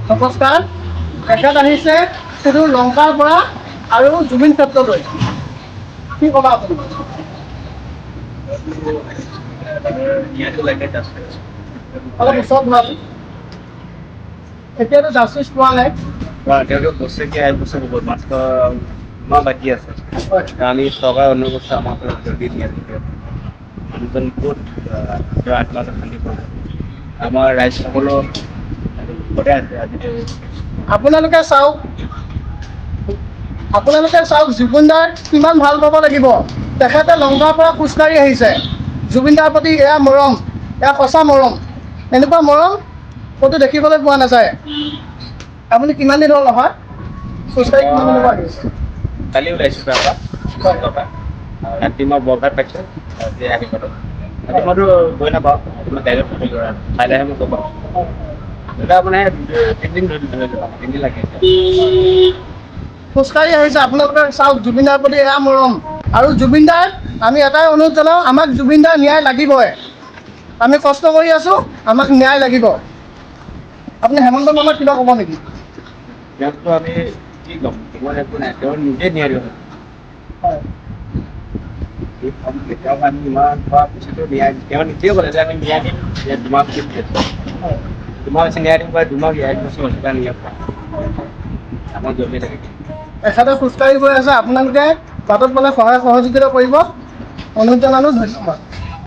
নমস্কাৰ। তেখেত আহিছে সুদূৰ লংকাৰ পৰা আৰু জুবিন ক্ষেত্ৰলৈ। কি ক'বা আপুনি? ন্যায়টো লাগে, জাষ্টিছ। অলপ ওচৰত ভাল। এতিয়াতো জাষ্টিছ পোৱা নাই। তেওঁলোকে বছৰেকীয়া 1 বছৰ হ'ব, মাত্ৰ মাহ বাকী আছে। আমি চৰকাৰৰ অনুৰোধ কৰিছোঁ, আমাক অলপ জলদি ন্যায় দিব। মানুহজন বহুত তেওঁৰ আত্মাটো শান্তি পাব। আমাৰ ৰাইজসকলো সদায় আছে আজি। আপোনালোকে চাওক, আপোনালোকে চাওক, জুবিনদাৰ কিমান ভাল পাব লাগিব। তেখেতে লংকাৰ পৰা খোজকাঢ়ি আহিছে। জুবিনদাৰ প্ৰতি এয়া মৰম, এয়া সঁচা মৰম। এনেকুৱা মৰম ক'তো দেখিবলৈ পোৱা নাযায়। আপুনি কিমান দিন হ'ল অহা? খোজকাঢ়ি কিমান দিনৰ পৰা আহিছে? কালি ওলাইছোঁ তাৰ পৰা। ৰাতি মই বৰঘাট পাইছোঁ, আজি আহি পালোঁ। ৰাতি মইতো গৈ নাপাওঁ, মই গাড়ীত থাকিলোঁ। কাইলৈহে মই গৈ পাম। এটা মানে 3 দিন ধৰি ধৰি লওক 3 দিন লাগে। খোজকাঢ়ি আহিছে। আপোনালোকে চাওক, জুবিনদাৰ প্ৰতি এয়া মৰম। আৰু জুবিনদাৰ আমি এটাই অনুৰোধ জনাওঁ, আমাক জুবিনদাৰ ন্যায় লাগিবই। আমি কষ্ট কৰি আছোঁ, আমাক ন্যায় লাগিব। আপুনি হেমন্ত মামাক কিবা ক'ব নেকি? তেওঁকতো আমি কি ক'ম? ক'ব একো নাই। তেওঁ নিজে ন্যায় দিব। কি ক'ম? তেওঁক আমি ইমান কোৱাৰ পিছতো ন্যায়, তেওঁ নিজে ক'লে যে আমি ন্যায় দিম, যে 2 মাহ দিম, 2 মাহ হৈছে ন্যায় দিম বা 2 মাহ 1 বছৰ হৈছে ন্যায় পোৱা। আমাক জলদি লাগে। এখেতে খোজকাঢ়ি গৈ আছে। আপোনালোকে বাটত পালে সহায় সহযোগিতা কৰিব, অনুৰোধ জনালোঁ। ধন্যবাদ।